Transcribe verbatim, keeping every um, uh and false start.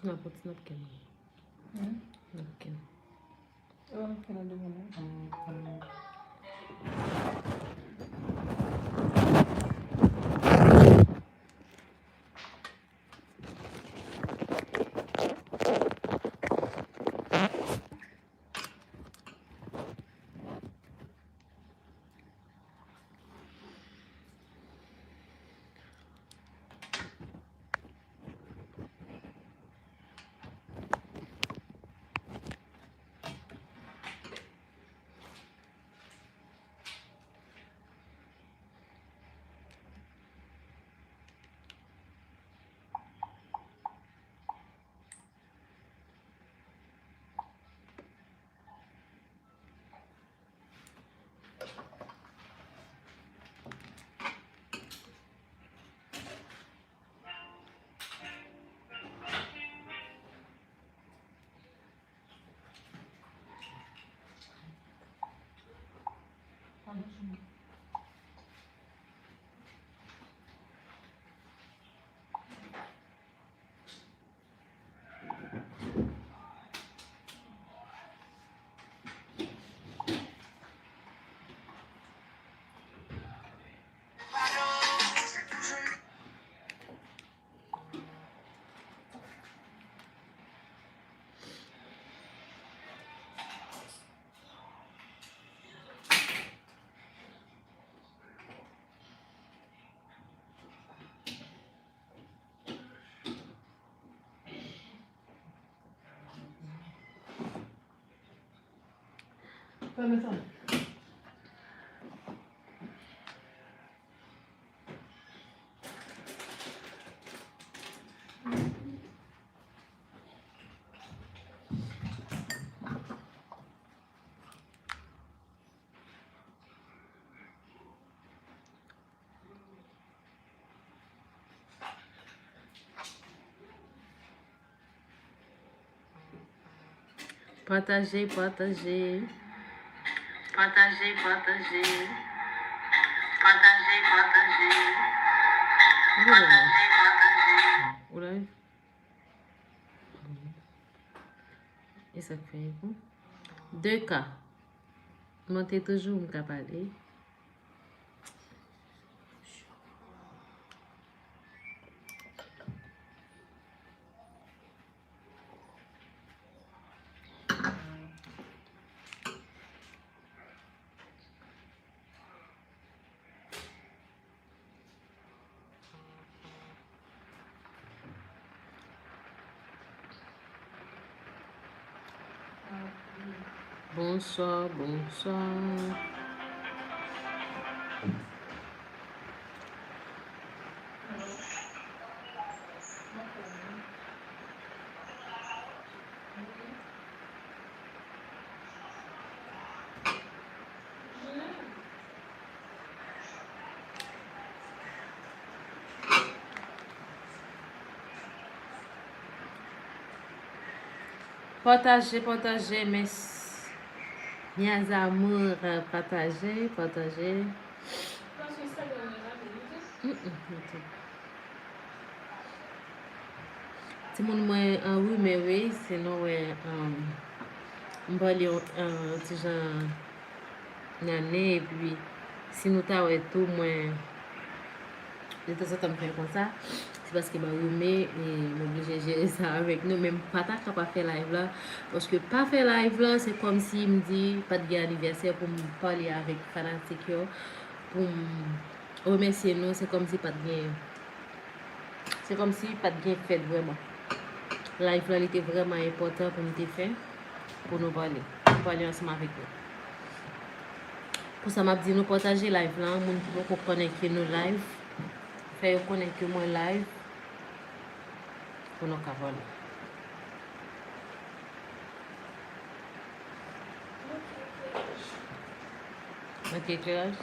N ap pran ti napkin. Hmm? Napkin. E pa napkin nan devan non. Fèmen sa. Pataje, pataje. Pataje, pataje. Pataje, pataje. Pataje, pataje. Ou live? E sa k fè pou de ka. Monte toujou, m ka pale. Bonswa, bonswa. Pataje, pataje, mes, mes amours, pataje, pataje. Mm, mm, ok. Timoun mwen an rime wi, si nou wè, um, m pale yon, uh, ti jan nan nen, epi si nou ta wè tou, mwen, detanzantan m fè konsa, se paske m an rime, e m oblije jere sa avèk nou, men m pa ta ka pa fè live la, paske pa fè live la, se kòmsi m di pa t gen anivèsè pou m pale avèk fanatik yo, pou m remèsye nou, se kòmsi pa t gen, se kòmsi pa t gen fèt vrèman. Live la, li te vrèman enpòtan pou m te fè, pou nou pale, pou pale ansanm avèk nou. Pou sa, m ap di nou pataje live la, moun ki poko konnen ke nou live, fè yo konnen ke mwen live, pou nou ka pale. Manke ekleraj.